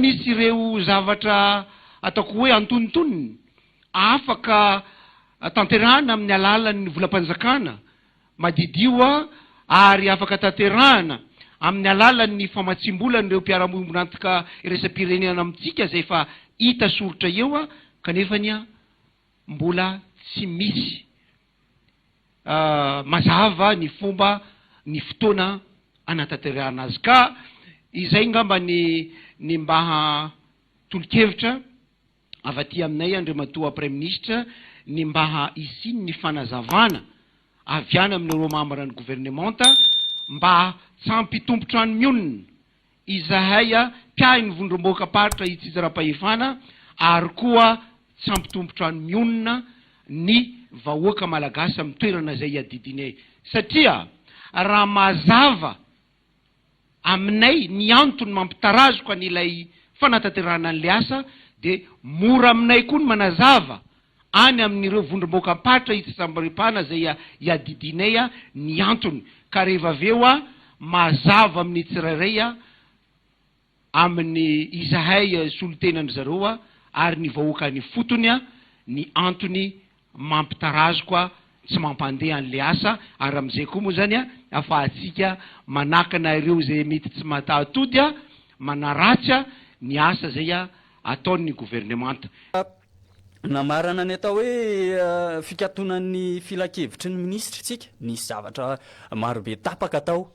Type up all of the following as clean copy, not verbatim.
misy ireo zavatra ataoko hoe antonontonony afaka tanterahana amin'ny alalan'ny volam-panjakana madidio ary afaka tanterahana amin'ny alalan'ny famatsiam-bolan'ireo mpiara-miombon'antoka iraisam-pirenena amintsika izay efa hita soritra eo kanefa anie mbola tsy misy mazava ny fomba, ny fotoana hanatanterahana azy. Ka izay ngamba ny ny mba tolo-kevitra avy aty aminay Andriamatoa Praiminisitra ny mba hisian'ny fanazavana avy any amin'ireo mambran'ny governemanta mba tsy hampitombo trano mionona izahay mpiahy ny vondrom-boakam-paritra Itsijaram-pahefana ary koa tsy hampitombo trano mionona ny vahoaka malagasy amin'ny toerana izay iadidinay satria raha mazava aminay ny antony mampitarazoka an'ilay fanatanterahana an'ilay asa dia mora aminay koa ny manazava any amin'ireo vondrom-boakam-paritra itsitsambaripana izay iadidinay ny antony ka rehefa avy eo mazava amin'ny tsirairay amin'ny izahay solontenan-dry zareo ary ny vahoaka any ifotony ny antony mampitarazoka tsy mampandeha an'ilay asa ary amin'izay koa moa izany afahantsika manakana ireo izay mety tsy mahatahotody manaratsy ny asa izay ataon'ny governemanta. Namarana ny atao hoe fikatonan'ny filankevitry ny minisitra isika, nisy zavatra marobe tapaka tao.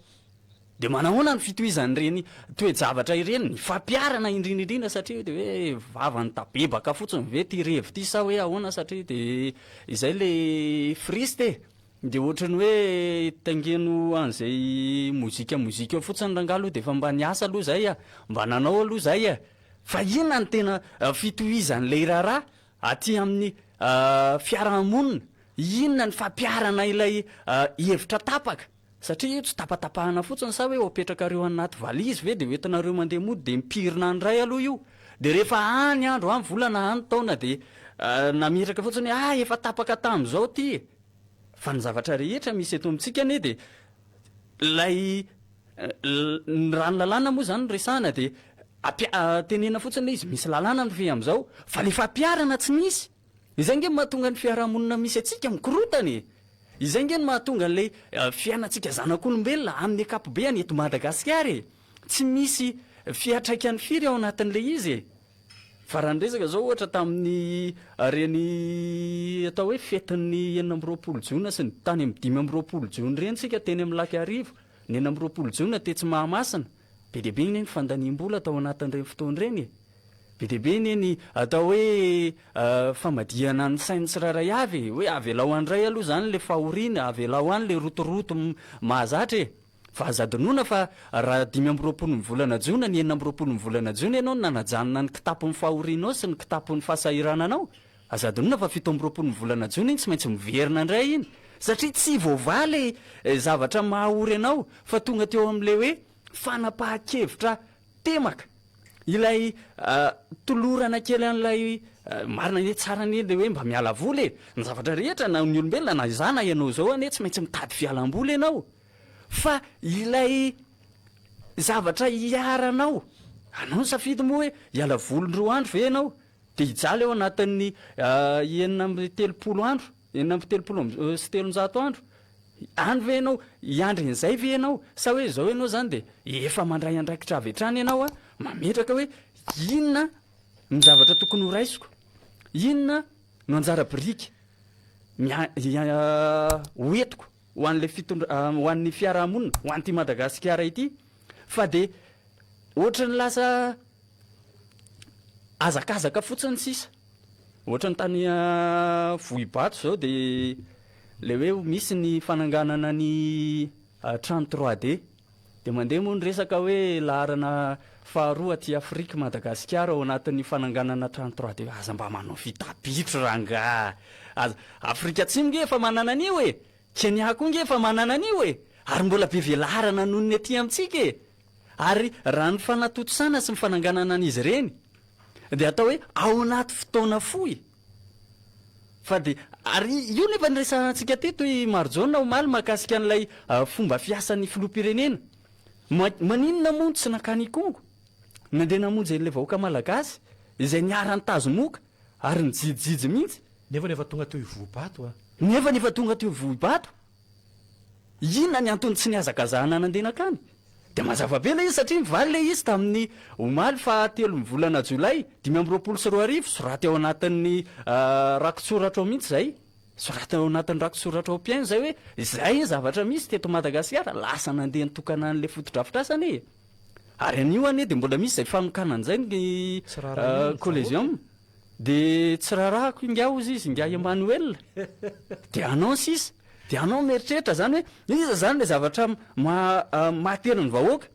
Dia manahoana ny fitohizan'ireny toe-javatra ireny, ny fampiharana indrindra indrindra satria dia hoe vavan'ny tabebaka fotsiny ve ity revy ity sa hoe ahoana satria dia izay le friste e! Dia ohatran'ny hoe taingeno an'izay mozika mozika eo fotsiny rangahy aloha dia efa mba niasa aloha izay a! Mba nanao aloha izay a! Fa inona no tena fitohizan'ilay raharaha aty amin'ny fiarahamonina? Inona ny fampiharana ilay hevitra tapaka? Satria io tsy tapatapahana fotsiny sa hoe ho apetrakareo anaty valizy ve dia hoentinareo mandeha mody dia mipirina any indray aloha io? Dia rehefa any andro, any volana, any taona dia nametraka fotsiny hoe ah efa tapaka tamin'izao ity e! Fa ny zavatra rehetra misy eto amintsika anie dia ilay raha ny lalàna moa izany no resahana dia ampia- tenena fotsiny ilay izy misy lalàna mifehy amin'izao fa ilay fampiharana tsy misy. Izay ange no mahatonga ny fiarahamonina misy antsika mikorotana e! Izay ange no mahatonga an'ilay fiainantsika zanak'olombelona amin'ny ankapobeany eto Madagasikara e! Tsy misy fiantraikany firy ao anatin'ilay izy e! Fa raha ny resaka izao ohatra tamin'ny ireny atao hoe fetin'ny 26 jona sy ny tany amin'ny 25 jona ireny isika teny amin'ny Lac Iarivo, ny 26 jona tetsy Mahamasina, be dia be anie ny fandaniam-bola tao anatin'ireny fotoana ireny e! Be dia be anie ny atao hoe famadihana ny sain'ny tsirairay avy e! Hoe avelao any indray aloha izany ilay fahoriana, avelao any ilay rotoroto mahazatra e! Fa aza adinoina fa raha 25 ny volana jona, ny 26 ny volana jona ianao no nanajanona ny kitapon'ny fahorianao sy ny kitapon'ny fahasahirananao, aza adinoina fa 27 ny volana jona iny tsy maintsy miverina indray iny satria tsy voavaha ilay zavatra maha-ory anao fa tonga teo amin'ilay hoe fanapahan-kevitra temaka. Ilay tolorana kely an'ilay marina anie tsara anie le hoe mba miala voly e! Ny zavatra rehetra na ny olombelona na izaho na ianao izao anie tsy maintsy mitady fialam-boly ianao fa ilay zavatra iharanao, anao ny safidy moa hoe hiala voly indroa andro ve ianao dia hijaly ao anatin'ny 36 andro, 336 andro Any ve ianao? Hiandry an'izay ve ianao? Sa hoe izao ianao izany dia efa mandray andraikitra avy hatrany ianao a, mametraka hoe inona ny zavatra tokony ho raisiko? Inona no anjara biriky ho entiko ho an'ilay fitondra- ho an'ny fiarahamonina, ho an'ity Madagasikara ity? Fa dia ohatran'ny lasa hazakazaka fotsiny sisa. Ohatran'ny tany Vohibato izao dia ilay hoe misy ny fananganana ny trano trois D. Dia mandeha moa ny resaka hoe laharana faharoa aty Afrika Madagasikara ao anatin'ny fananganana trano trois D. Aza mba manao fita-bitro rangaha! Aza, Afrika Atsimo nge efa manana an'io e! Kenya koa nge efa manana an'io e! Ary mbola be velarana noho ny aty amintsika e! Ary raha ny fanatontosana sy ny fananganana an'izy ireny dia atao hoe ao anaty fotoana fohy fa dia ary io nefa niresahantsika teto i Marijaona omaly mahakasika an'ilay fomba fiasan'ny filoham-pirenena. Maninona moa no tsy nankany Ikongo? Nandeha namonjy an'ilay vahoaka malagasy izay niharan'ny tazomoka ary nijijijy mihitsy. Nefa efa tonga teo Ivohibato a. Nefa efa tonga teo Ivohibato. Inona ny antony tsy nihazakazahana nandeha nankany? Dia mazava be ilay izy satria nivaly ilay izy tamin'ny omaly faha telon'ny volana jolay 2025, soraty ao anatin'ny rakitsoratra ao mihitsy izay, soraty ao anatin'ny rakitsoratra ao mpihaino izay hoe izay ny zavatra misy teto Madagasikara, lasa nandeha nitokana an'ilay fotodrafitrasa anie e! Ary anio anie dia mbola misy izay fanokanana izay ny Tsy raharahiana ny Colesium. vahoaka. Dia tsy raharahako ingahy hozy izy, ingahy Emmanuel. Dia anao sisa. Dia anao mieritreritra izany hoe iza izany ilay zavatra maha mahatery ny vahoaka.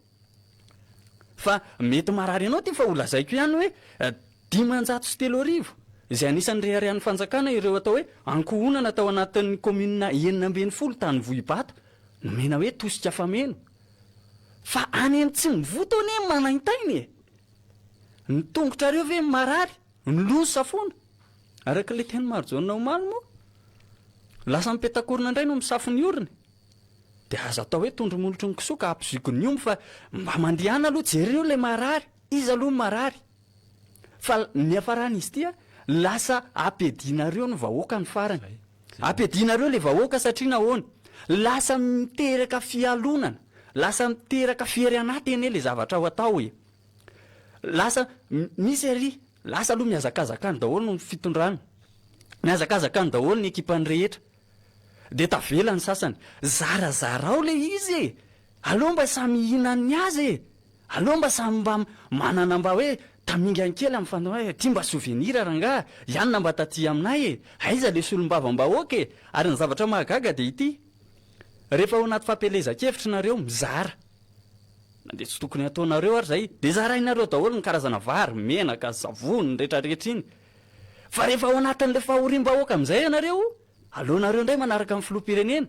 Fa mety marary anao ity fa ho lazaiko ihany hoe 3500 izay anisan'ny reharehan'ny fanjakana ireo atao hoe ankohonana tao anatin'ny commune 16 tany Vohibato nomena hoe tosika fameno. Fa any amin'ny tsy mivoto anie manaintaina e! Ny tongotrareo ve marary? Ny loha safoana? Araka ilay tenin'i Marijaona omaly moa, lasa mipetak'orona indray no misafo ny orony. Dia aza atao hoe tondro-molotry ny kisoa ka ampizoiko ny omby fa mba mandehana aloha jereo ilay marary, iza aloha no marary? Fa ny niafaran'izy ity a, lasa ampiadianareo ny vahoaka ny farany. Ampiadianareo ilay vahoaka satria nahoana? Lasa miteraka fialonana, lasa miteraka fery anaty anie ilay zavatra ho atao e. Lasa misy ary, lasa aloha mihazakazaka any daholo ny fitondrana, mihazakazaka any daholo ny ekipany rehetra, dia tavela ny sasany. Zarazarao ilay izy e! Aleo mba samy hihinan'ny azy e! Aleo mba samy mba manana mba hoe tamingany kely amin'ny fanaovana hoe ity mba souvenir rangaha, ianona mba taty aminay e! Aiza ilay solombavambahoaka e! Ary ny zavatra mahagaga dia ity, rehefa ao anaty fampielezan-kevitra nareo mizara, na dia tsy tokony hataonareo ary izay, dia zarainareo daholo ny karazana vary, menaka, savony, ny retraretra iny. Fa rehefa ao anatin'ilay fahoriam-bahoaka amin'izay ianareo, aleonareo indray manaraka ny filoham-pirenena,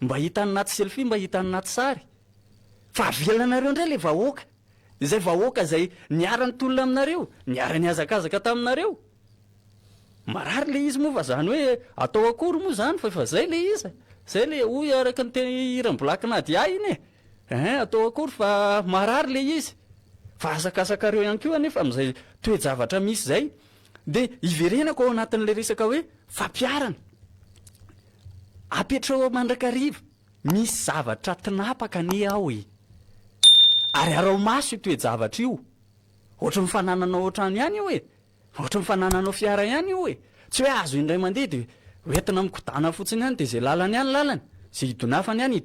mba hita any anaty selfie, mba hita any anaty sary. Fa avelanareo indray ilay vahoaka, izay vahoaka izay niara-nitolona aminareo, niara-nihazakazaka taminareo. Marary ilay izy moa fa izany hoe atao akory moa izany fa efa izay ilay izy. Izay ilay hoy araka ny teny hiran'i Black Nadia iny e. Hein, atao akory fa marary ilay izy. Fa asakasakareo ihany koa anefa amin'izay toe-javatra misy izay. Dia hiverenako ao anatin'ilay resaka hoe fampiharana. Apetraho mandrakariva. Misy zavatra tinapaka anie ao e! Ary araho maso io toe-javatra io. Ohatry ny fanananao ao an-trano ihany io e! Ohatry ny fanananao fiara ihany io e! Tsy hoe azo indray mandeha dia hoentina mikodana fotsiny ihany dia izay lalany ihany lalany, izay idonafany ihany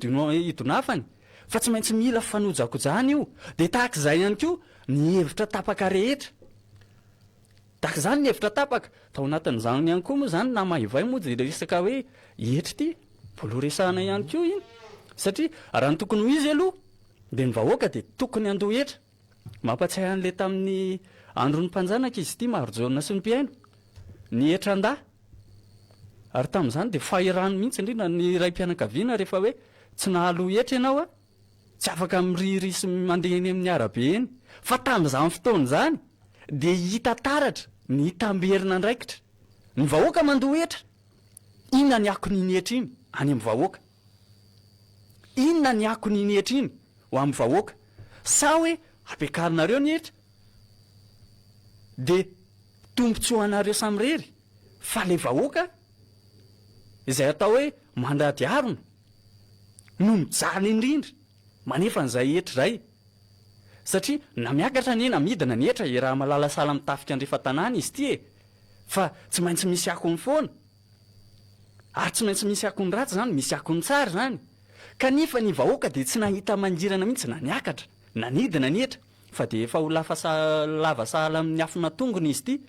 idonafany. Fa tsy maintsy mila fanojakojana io. Dia tahaka izay ihany koa ny hevitra tapaka rehetra. Tahaka izany ny hevitra tapaka. Tao anatin'izany ihany koa moa izany na maivay moa dia resaka hoe hetra ity, mbola ho resahana ihany koa iny. Satria raha ny tokony ho izy aloha dia ny vahoaka dia tokony handoa hetra. Mampatsiahy an'ilay tamin'ny andron'ny mpanjanaka izy ity Marijaona sy ny mpihaino. Ny hetra an-dahy. Ary tamin'izany dia fahirano mihitsy indrindra ny raim-pianakaviana rehefa hoe tsy nahaloa hetra ianao a! Tsy afaka mirihiry sy mandeha eny amin'ny arabe eny. Fa tamin'izany fotoana izany dia hita taratra ny tamberin'andraikitra. Ny vahoaka mandoa hetra. Inona ny akon'iny hetra iny any amin'ny vahoaka? Inona ny akon'iny hetra iny ho amin'ny vahoaka? Sa hoe ampiakarinareo ny hetra dia tombontsoanareo samirery fa ilay vahoaka izay atao hoe mandady harona no mijaly indrindra manefa an'izay hetra izay satria na miakatra anie na midina ny hetra e raha malala sahala amin'ny tafika andrefan-tanàna izy ity e fa tsy maintsy misy akony foana ary tsy maintsy misy akony ratsy izany misy akony tsara izany kanefa ny vahoaka dia tsy nahita mangirana mihitsy na niakatra na nidina ny hetra fa dia efa ho lafa lava sahala amin'ny afo natongona izy ity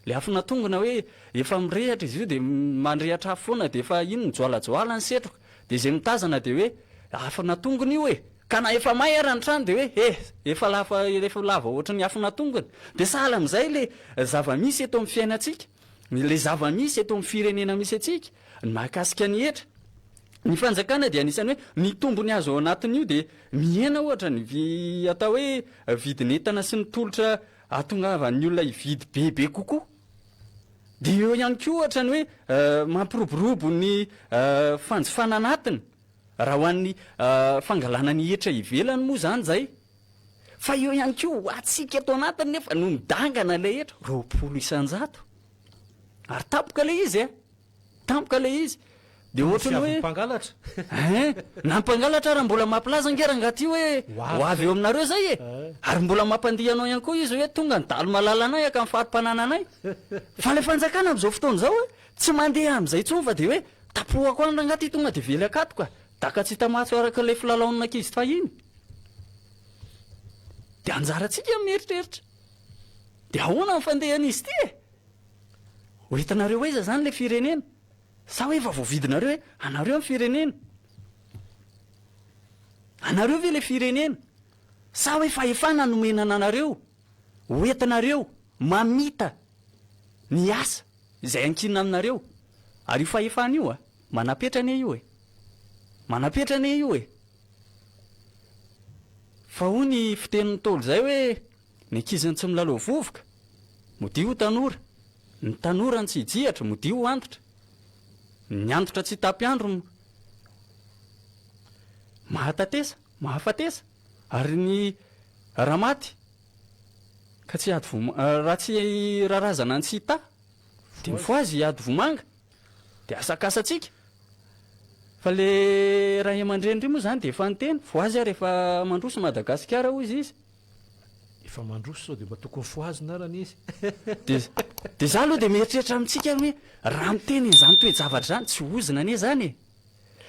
Le afo natongona hoe efa mirehatra izy io de mandrehatra afo foana de efa iny mijoalajoala ny setroka de izay mitazana de hoe afo natongona io e! Ka na efa may ara ny trano de hoe he! Efa lafa efa lava ohatry ny afo natongona. De sahala amin'izay le zava-misy eto amin'ny fiainantsika, le zava-misy eto amin'ny firenena misy antsika, ny mahakasika ny hetra. Ny fanjakana dia anisan'ny hoe ny tombony azo ao anatin'io de mihena ohatra ny vi- atao hoe vidin'entana sy ny tolotra Hahatongavan'ny olona hividy bebe kokoa. Dia eo ihany koa ohatra ny hoe mampiroborobo ny fanjifana anatiny, raha ho an'ny fangalana ny hetra ivelany moa izany izay. Fa eo ihany koa ho antsika eto anatiny nefa no midangana ilay hetra, 20%. Ary tampoka ilay izy e! Tampoka ilay izy. Dia ohatran'ny hoe. Fiavin'ny mpangalatra. Hein! Na mpangalatra ara mbola mampilaza ange rangahy ty hoe ho avy eo aminareo zay e! Ary mbola mampandihy anao ihany koa izy hoe tonga ny dahalo malalanay haka ny fari-panananay. Fa ilay fanjakana amin'izao fotoana izao e, tsy mandeha amin'izay intsony fa dia hoe tapohako any rangahy ty tonga dia vely akatoka, daka tsy hita maso araka ilay filalaon'ny ankizy fahiny. Dia anjarantsika ny mieritreritra. Dia ahoana ny fandehan'izy ity e? Ho entinareo aiza izany ilay firenena? Sa hoe efa voavidinareo hoe anareo ny firenena? Anareo ve ilay firenena? Sa hoe fahefana nomena anareo ho entinareo mamita ny asa izay ankinina aminareo? Ary io fahefana io a, manam-petra anie io e! Manam-petra anie io e! Fa hoy ny fitenin'ny Ntaolo izay hoe ny ankizy tsy milalao vovoka, modia ho tanora, ny tanora no tsy hijihatra, modia ho antitra, ny antitra tsy hitapy andro mahatatesa, mahafatesa, ary ny raha maty ka tsy hiady voma, raha tsy rarazana ny tsy hitaha dia mifohaza hiady vomanga. Dia asakasatsika. Fa le ray aman-dreny ry moa zany dia efa niteny, fohazy ary efa mandroso Madagasikara hozy izy. Efa mandroso sao dia mba tokony fohazina arany izy. Dia dia za aloha dia mieritreritra amintsika hoe raha miteny an'izany toe-javatra izany, tsy ozona anie izany e!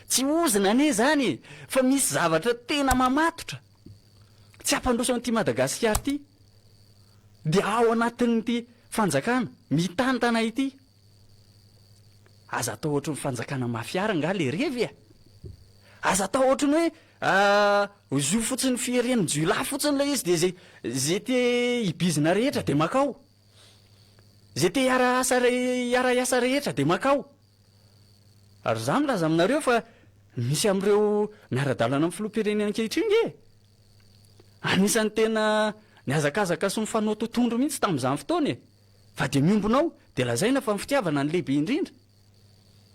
Tsy ozona anie izany e! Fa misy zavatra tena mamatotra tsy hampandroso an'ity Madagasikara ity. Dia ao anatin'ity fanjakana mitantana ity. Aza atao ohatry ny fanjakana mafia rangaha le revy e! Aza atao ohatry ny hoe zo fotsiny fiheren'ny jiolahy fotsiny ilay izy dia ze ze te hibizina rehetra dia makao. Ze te hiara-asa hiara-hiasa rehetra dia makao. Ary za milaza aminareo fa misy amin'ireo miara-dalana amin'ny filoham-pirenena ankehitriny nge e! Anisan'ny tena nihazakazaka sy nifanao totohondry mihitsy tamin'izany fotoana e! Fa dia miombona ao dia lazaina fa ny fitiavana no lehibe indrindra.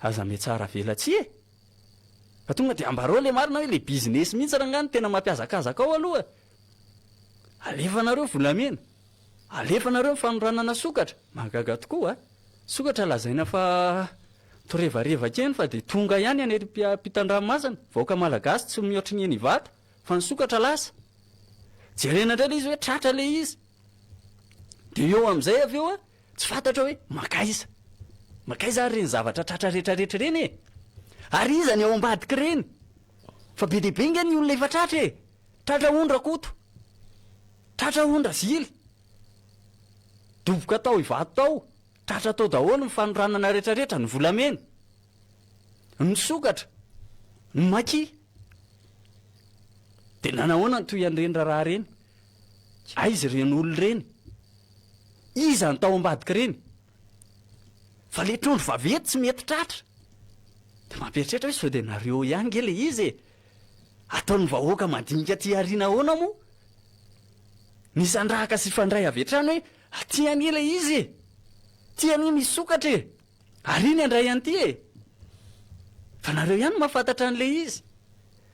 Aza mihatsara velatsihy e! Fa tonga dia ambarao ilay marina hoe ilay business mihitsy rangahy no tena mampihazakazaka ao aloha e! Alefanareo volamena, alefanareo ny fanoranana sokatra, mahagaga tokoa a! Sokatra lazaina fa torevareva kely fa dia tonga ihany any ampitan-dranomasina, vahoaka malagasy tsy mihoatry ny eny Ivato fa ny sokatra lasa. Jerena indray ilay izy hoe tratra ilay izy. Dia eo amin'izay avy eo tsy fantatra hoe mankaiza. Mankaiza ary ireny zavatra tratra rehetrarehetra ireny e? Ary iza ny ao ambadik'ireny? Fa be dia be ange ny olona efa tratra e! Tratra hono Rakoto, tratra hono Razily, doboka tao Ivato tao, tratra tao daholo ny fanoranana rehetrarehetra, ny volamena, ny sokatra, ny maki. Dia nanahoana ny tohian'ireny raharaha ireny? Aiza ireny olona ireny? Iza no tao ambadik'ireny? Fa le trondro vaventy tsy mety tratra. Dia mampieritreritra hoe sao dia nareo ihany nge le izy e! Ataon'ny vahoaka madinika aty aoriana ahoana moa? Misandrahaka sy hifandray avy hatrany hoe aty anie le izy e! Ty anie misy sokatra e! Ary iny handray an'ity e! Fa nareo ihany no mahafantatra an'le izy.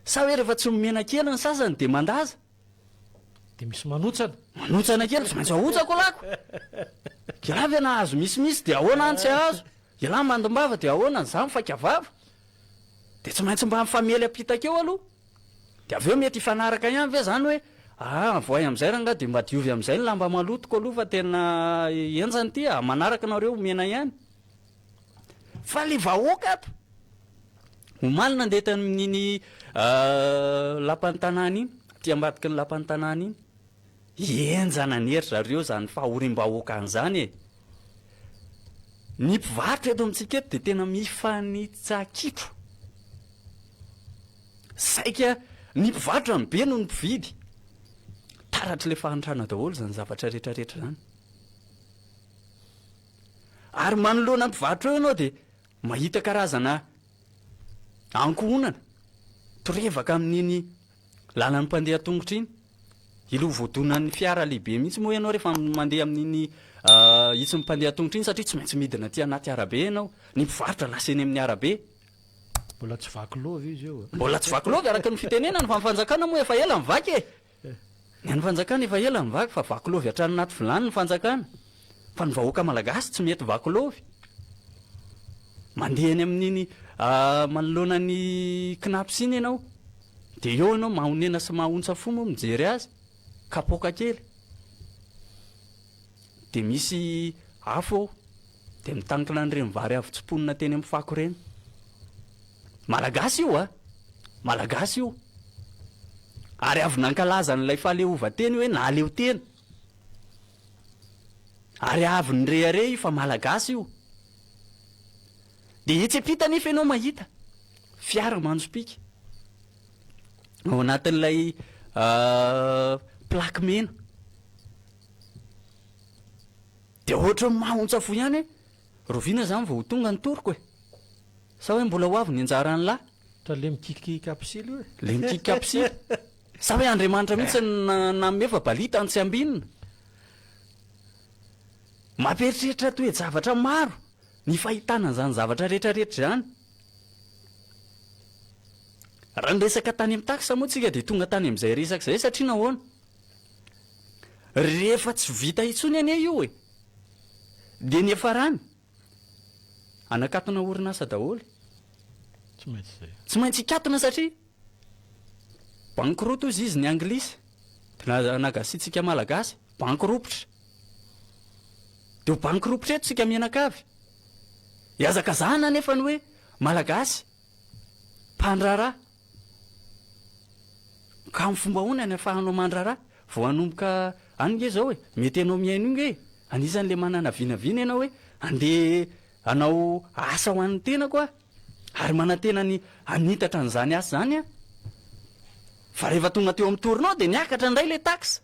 Sa hoe rehefa tsy omena kely ny sasany dia mandaza? Dia misy manotsana. Manotsana kely, tsy maintsy ahotsako lako. Ialahy ve nahazo misimisy dia ahoana aho no tsy hahazo? Ialahy mandim-bava dia ahoana izaho mifaika vava? Dia tsy maintsy mba mifamely am-pitaka eo aloha. Dia avy eo mety hifanaraka ihany ve izany hoe ah avoahy amin'izay rangahy dia mba diovy amin'izay ny lamba malotoko aloha fa tena henjana ity ah, manaraka nareo omena ihany. Fa le vahoaka ato, omaly nandeha tany amin'iny lapan'ny tanàna iny, aty ambadiky ny lapan'ny tanàna iny, henjana anie ry zareo zany fahoriam-bahoakany zany e! Ny mpivarotra eto amintsika eto dia tena mifanitsa-kitro. Saika ny mpivarotra no be noho ny mpividy. Taratr'ilay fahantrana daholo izany zavatra rehetrarehetra izany. Ary manoloana ny mpivarotra eo ianao dia mahita karazana ankohonana torevaka amin'iny lalan'ny mpandeha an-tongotra iny. Ilo voadonan'ny fiara lehibe mihitsy moa ianao rehefa mandeha amin'iny hitsin'ny mpandeha an-tongotra iny satria tsy maintsy midina aty anaty arabe ianao. Ny mpivarotra lasa eny amin'ny arabe. Mbola tsy vaky lova izy io. Mbola tsy vaky lova araka ny fitenenana fa ny fanjakana moa efa ela nivaky e! Ny an'ny fanjakana efa ela ny vaky fa vakilovy hatrany anaty vilany ny fanjakana fa ny vahoaka malagasy tsy mety vakilovy. Mandeha eny amin'iny manoloana ny Cnaps iny ianao dia eo ianao mahonena sy mahaontsa fo moa mijery azy, kapoaka kely dia misy afo ao dia mitankina an'ireny vary avy tsimponina teny amin'ny fako ireny. Malagasy io a! Malagasy io. Ary avy nankalaza an'ilay fahaleovantena io hoe nahaleo tena. Ary avy nirehareha io fa Malagasy io. Dia etsy ampita anefa ianao mahita fiara manjopiaka ao anatin'ilay plaque mena. Dia ohatran'ny mahaontsa fo ihany hoe rahoviana izany vao ho tonga ny toroko e? Sa hoe mbola ho avy ny anjaran'lah? Tra le mikiky kapsily io e. Le mikiky kapsily. Sa hoe Andriamanitra mihitsy no nanome fa balita ny tsy ambinina? Mampieritreritra toe-javatra maro ny fahitana an'izany zavatra rehetrarehetra izany. Raha niresaka tany amin'ny taxe moa tsika dia tonga tany amin'izay resaka izay satria nahoana? Rehefa tsy vita intsony anie io e! Dia niafarany Hanakatona orinasa daholo. Tsy maintsy izay. Tsy maintsy hikatona satria bankiroty hozy izy ny anglisy, dia nagasiantsika malagasy, bankiropitra. Dia ho bankiropitra eto tsika mianakavy. Ihazakazahana anefa ny hoe malagasy mpandraharaha. Ka amin'ny fomba ahoana ny ahafahanao mandraharaha? Vao hanomboka any nge zao e! Mety ianao mihaino io nge e! Anisan'le manana vinavina ianao hoe andeha hanao asa ho an'ny tenako aho ary manantena ny hanitatra an'izany asa izany aho. Fa rehefa tonga teo amin'ny tournant dia niakatra indray le taxe.